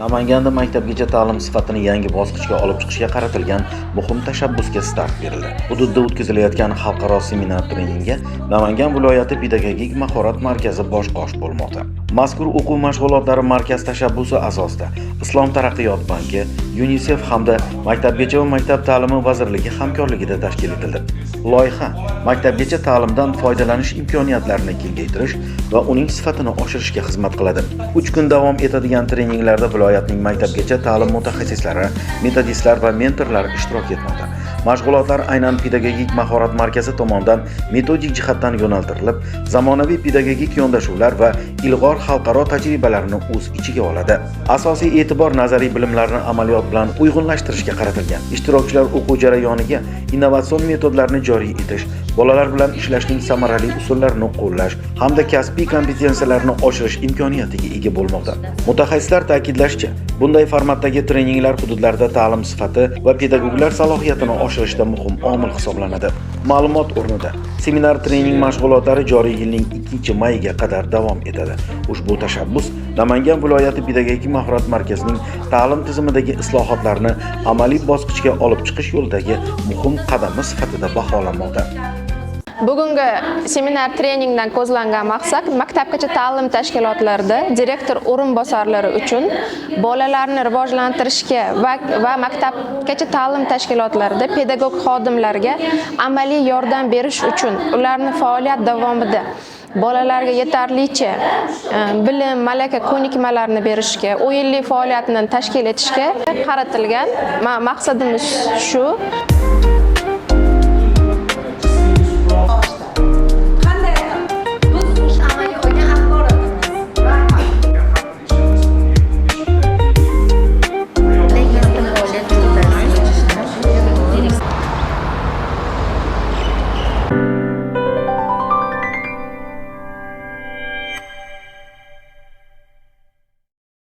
Namanganda maktabgacha ta'lim sifatini yangi bosqichga olib chiqishga qaratilgan muhim tashabbusga start berildi. Hududda o'tkazilayotgan xalqaro seminar treningga Namangan viloyati pedagogik mahorat markazi bosh qosh bo'lmoqda. Mazkur o'quv mashg'ulotlari markaz tashabbusi asosida Islom taraqqiyot banki, UNICEF hamda Maktabgacha va maktab ta'limi vazirligi hamkorligida tashkil etildi. Loyiha maktabgacha ta'limdan foydalanish imkoniyatlarini kengaytirish va uning sifatini oshirishga xizmat qiladi. 3 kun davom etadigan treninglarda viloyatning maktabgacha ta'lim mutaxassislari, metodistlar va mentorlar ishtirok etmoqda. Mashg'ulotlar aynan pedagogik mahorat markazi tomonidan metodik jihatdan yo'naltirilib, zamonaviy pedagogik yondashuvlar va ilg'or xalqaro tajribalarni o'z ichiga oladi. Asosiy e'tibor nazariy bilimlarni amaliyot bilan uyg'unlashtirishga qaratilgan. Ishtirokchilar o'quv jarayoniga innovatsion metodlarni joriy etish, bolalar bilan ishlashning samarali usullarini qo'llash hamda kasbiy kompetensiyalarni oshirish imkoniyatiga ega bo'lmoqda. Mutaxassislar ta'kidlashicha, bunday formatdagi treninglar hududlarda ta'lim sifati va pedagoglar salohiyatini oshirishda muhim omil hisoblanadi. Ma'lumot o'rnida, seminar trening mashg'ulotlari joriy yilning 2-mayiga qadar davom etadi. Ushbu tashabbus Namangan viloyati pedagogik mahorat markazining ta'lim tizimidagi islohotlarni amaliy bosqichga olib chiqish yo'lidagi muhim qadami sifatida baholanmoqda. Bugungi seminar treningdan ko'zlangan maqsad maktabgacha ta'lim tashkilotlarida direktor o'rinbosarlari uchun bolalarni rivojlantirishga va maktabgacha ta'lim tashkilotlarida pedagog xodimlarga amaliy yordam berish uchun ularni faoliyat davomida bolalarga yetarlicha bilim, malaka, ko'nikmalarni berishga, o'yinli faoliyatni tashkil etishga qaratilgan. Maqsadimiz shu.